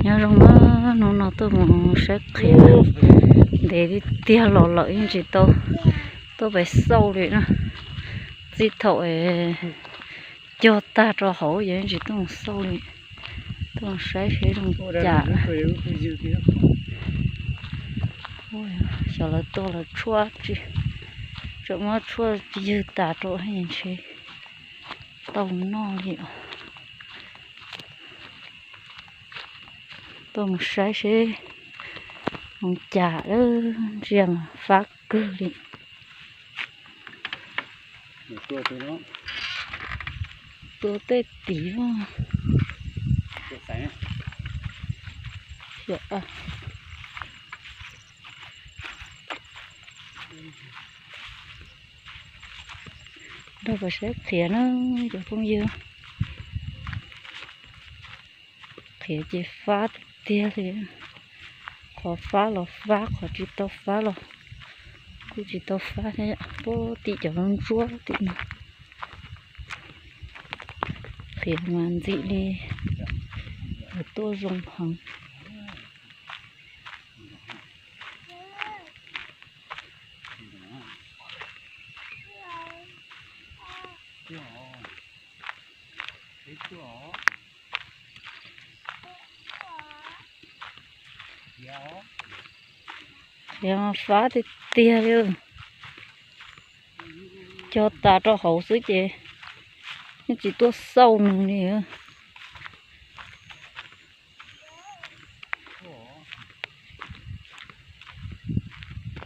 Nyob zoo na, hnub no tuaj mus saib qhiav, ntev tiag tiag los lawm yeej tsis tau tuaj pem xauj li na. Txij thaum cog tag rau hauv yeej tsis tuaj mus xauj li. Tuaj saib seb zoo cas na. Xyov lawv tuaj lawv tshuaj tsis, tseem muab tshuaj ywg tas rau ntshe tau noj li os. Tuaj mus saib seb zoo cas, ntsia mas fab kawg li. Tua tej tid. Nrog kov saib qhiav na cov phooj ywg. Qhiav ces fab tiag tiag li. Qhov fab los fab, qhov tsis tau fab los kuj tsis tau fab thiab. Puag tim cov ntsuab tim no, qhiav mas ntxim li, tuaj zoo heev. Qhiav fab tiag tiag li. Cog tas rau hauv xwb ces yeej tsis tuaj xauj nws li.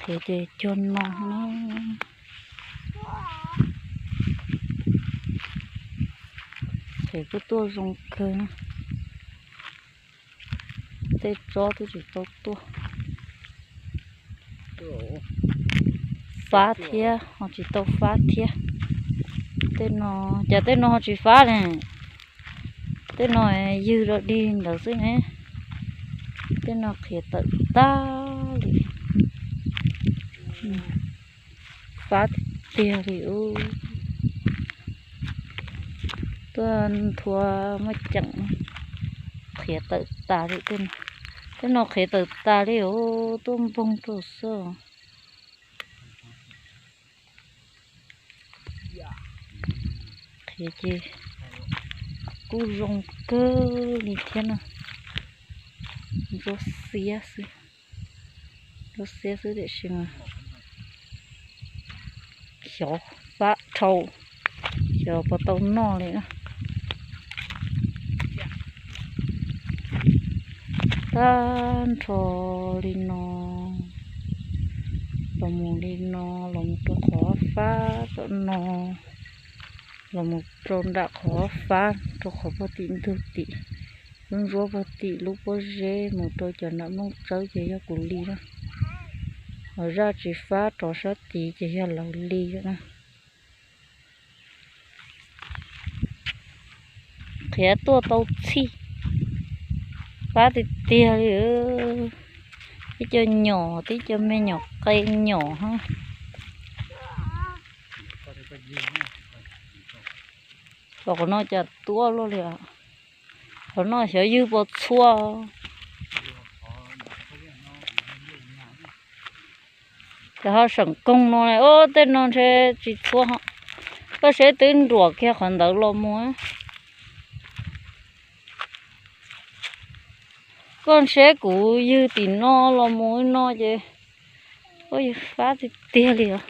Qhiav ces cog no na. Qhiav kuj tuaj zoo kawg na. Tej tsob twb tsis tau tuaj. Fab thiab ho tsis tau fab thiab. Tej no, cas tej no ho tsis fab ne? Tej no ywg rau dig ntawd xwb ne. Tej no qhiav tawm tag li. Fab tiag li ub. Tuaj nthua muaj ceem, qhiav tawm tas li tej no. Tej no qhiav tawm tas li os, tuaj npoog rau xwb. Qhiav ces kuj zoo kawg li thiab na. Ntsuab xiab xwb, ntsuab xiab xwb tiam sis mas xyov fab dhau, xyov puas tau noj li na. Tag nrho li no, los mus li no, los mus rau qhov fab tom no, los mus rau nram qhov fab rau qhov puag tim ntug tim, lub ntsuab puag tim lub pob zeb mus rau cov nram Nplooj Tsawb ces yog kuv li na. Ho zaj tsis fab rov sab tid ces yog lawv li na. Qhiav tuaj tau txhij, fab tiag tiag li. Tib co nyom, tib co me nyuam qe nyom hab. Los qhov no cas tuaj luaj li os. Qhov no xyov ywg puas txhua. Ces ho seem koog no, o, tej no ntshe tsis txhua. Koj seb twb nruam kiag qhov ntawd los mus. Koj seb kuv ywg tim no los mus no ces, o, ywg fab tiag tiag li os.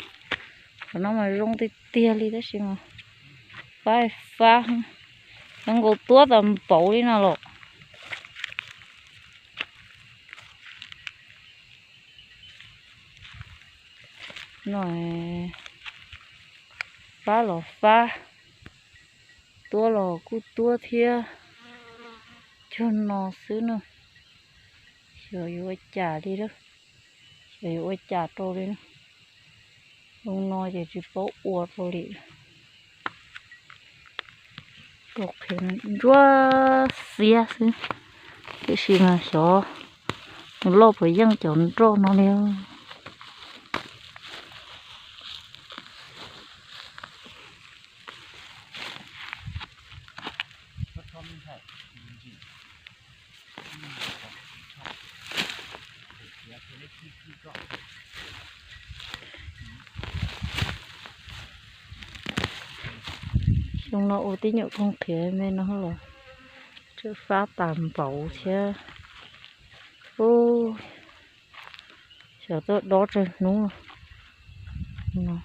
Qhov no mas zoo tiag tiag li tab sis mas fab fab, zoo nkaus tuab tas npaum li no los. No, fab los fab, tuab los kuj tuab thiab. Cog no xwb na, xyov yuav ua cas li lawm, xyov yuav ua cas rau li. Zoo no ces tsis paub ua rau li. Tus qhiav ntsuab xiab xwb, tiam sis mas xyov nws loj puas yeej cov nroj no li. Zoo no ua tib nyuam koog qhiav me no los tseem fab tas npaum thiab. Ub, xyov tuaj dob tsawg hnub no.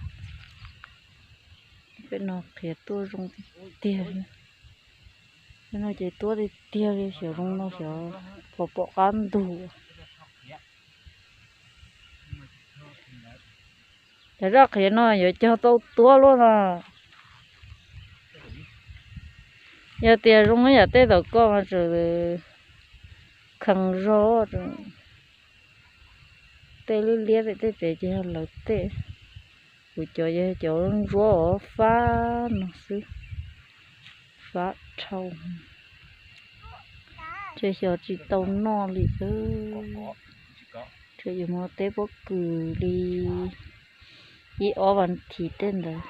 Pem no qhiav tuaj zoo tiag tiag. Pem no ces tuab tiag tiag li, xyov zoo no xyov puas pom qab ntug. Cov zaj qhiav no yuav cog tau tuab luaj no. Yog tias zoo ib yam tej tom koj mas tseem khees zog. Tej liab liab pem tej pem ces yog lawv tej. Kuv cov yog cov ntsuab os, fab no xwb, fab dhau. Ces xyov tsis tau noj li. Ces yuav mus teb pob kws li ib ob vas thiv tej ntawd.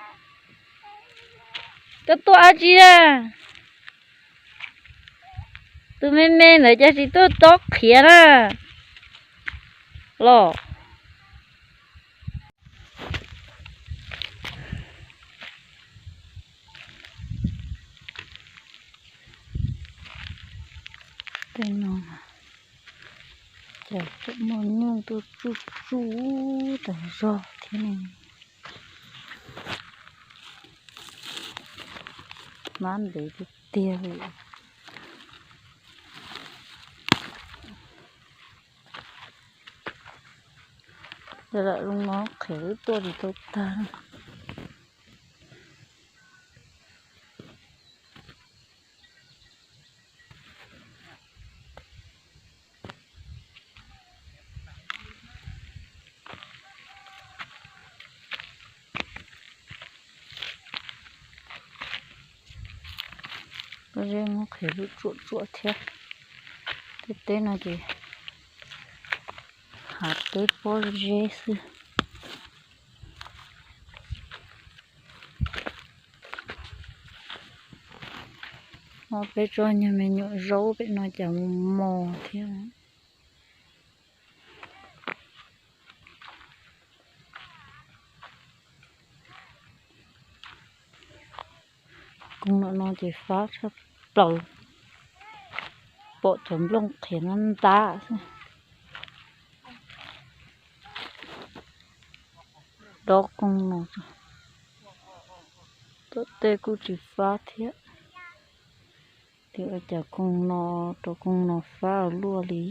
Koj tuaj dab tsi na? Tus me me ntawd cas tsis tuaj dob qhiav na los? Tej no cas tseem muaj nyuj tuaj tsuj tsuj tas zog thiab ne. Hmab ntev tiag tiag li. Yog lam zoo no qhiav wb tuaj tsis tau tag. Pob zeb muab qhiav lub tsuam tsuam thiab. Tej teb no ces hav teb pob zeb xwb. Ob peb tsob nyuag me nyuam zaub pem no cas mus mos thiab. Koog no no ces fab tshaj plaws, pom cov nplooj qhiav ntab ntab xwb. Dob koog no, tom tej kuj tsis fab thiab. Twb ua cas koog no rau koog no fab luaj li.